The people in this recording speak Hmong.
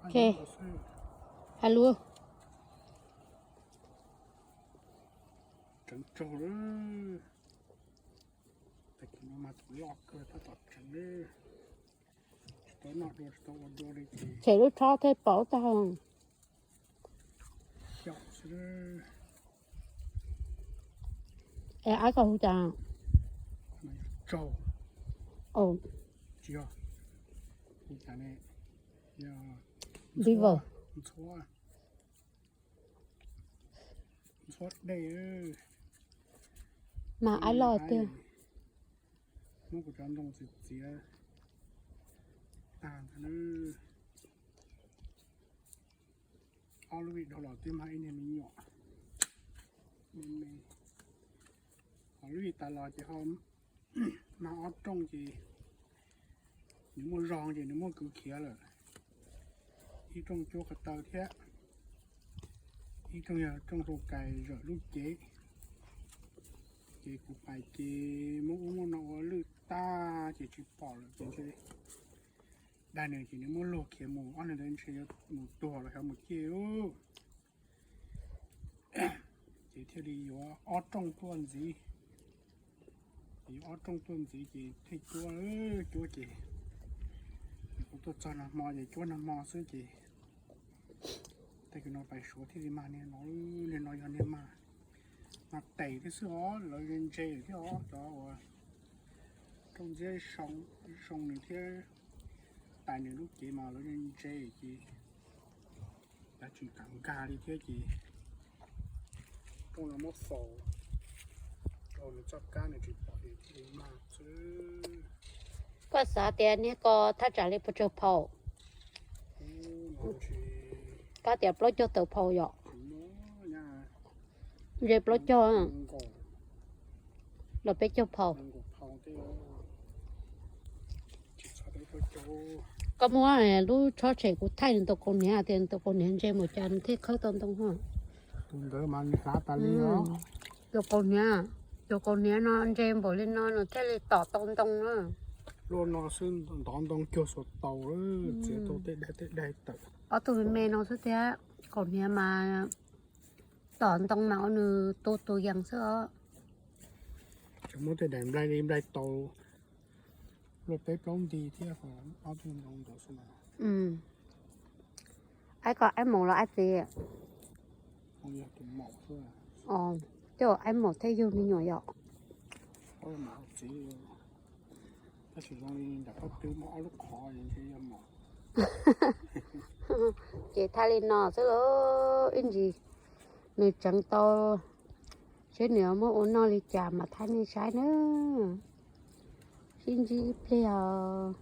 Ok, hais lus. Tseev tsaug lawm. Tag kis no mas tus loj kawg tab tom tseev lawm. Tsis tau noj dua tsis tau ua dua li ces. Tshem lub tshob thiaj pom tag. Xyaum xwb. Es aib koj hu cas? Tsaug. Tsis yog, hu cas ne? Yog Beaver. Ntxhuab, ntxhuab dej. Mas aib loj tiag. Muab kuv cov ntoo txiav txiav tag ntag. Ob lub vij dhau los twb mag ib niag me nyuam me me. Ho lub vij tas los ces ho mag ob rooj ces nws muaj zog ces nws muab kwv khiav lawm. Ib rooj cuab ko taw thiab, ib rooj yog rooj rau kais zawm lub cev. Ces kuv pais ces muab ub muab no ua lwj tag ces tsis pom lawm ces ntshe daig nws ces nws muab luag khiav mus, ob niag ntawd ntshe yuav mus tuag los xyov mus ciaj. Ces thiaj li yuav ob rooj tuaj ntxiv. Ces yuav ob rooj tuaj ntxiv ces thiaj cuab, cuab ces kuv tuaj txog nag hmo ces cuab nag hmo xwb ces tag kis no pais Suav thiaj li mag niag no, niag no yog niag mag, mag tes thiab xwb os, lawv ntse thiab os, cov uas rooj ntxiab zoo nws thiab tais nws lub cev mas lawv ntse ces kav tsis kam nkag li thiab ces rooj no muab faus rau nws txoj kab nws tsis pom ces thiaj li mag xwb. Koj xav tias niag ko thaj tsam li puas tsawg phaus? Koj tias plaub caug tawm phaus yom? Ntse plaub caug los peb caug phaus. Koj muab lub tshob tshem kuv thaij nws tus kaus hniav tias nws tus kaus hniav ntse npaum cas nws thiaj khawb tau ntoo ho. Tus ntawd mas nws hlav tas li os. Tus kaus hniav, tus kaus hniav no ntse npaum li no nws thiaj li tom tau ntoo na. Luaj no xwb ntov ntoo cuag xuas taus, txiav tau tej daig tej daig tawm. Ob tug me me no xwb thiab, kaus hniav mas tom ntoo mas ua nws tu tus yees xwb os. Tseem muab tej daim nplai li nplai tau luaj peb plaub nti thiab, ob tug ntoo ntawd xwb na. Aib koj aib maum los aib txiv? Tej aib maum thiaj yug me nyuam yom. Ces thaij li no xwb lauj, ib ntsis nws tseev tau seb nws muab ua noj li cas mas thaij nej saib na. Sib ntsib ib pliag os.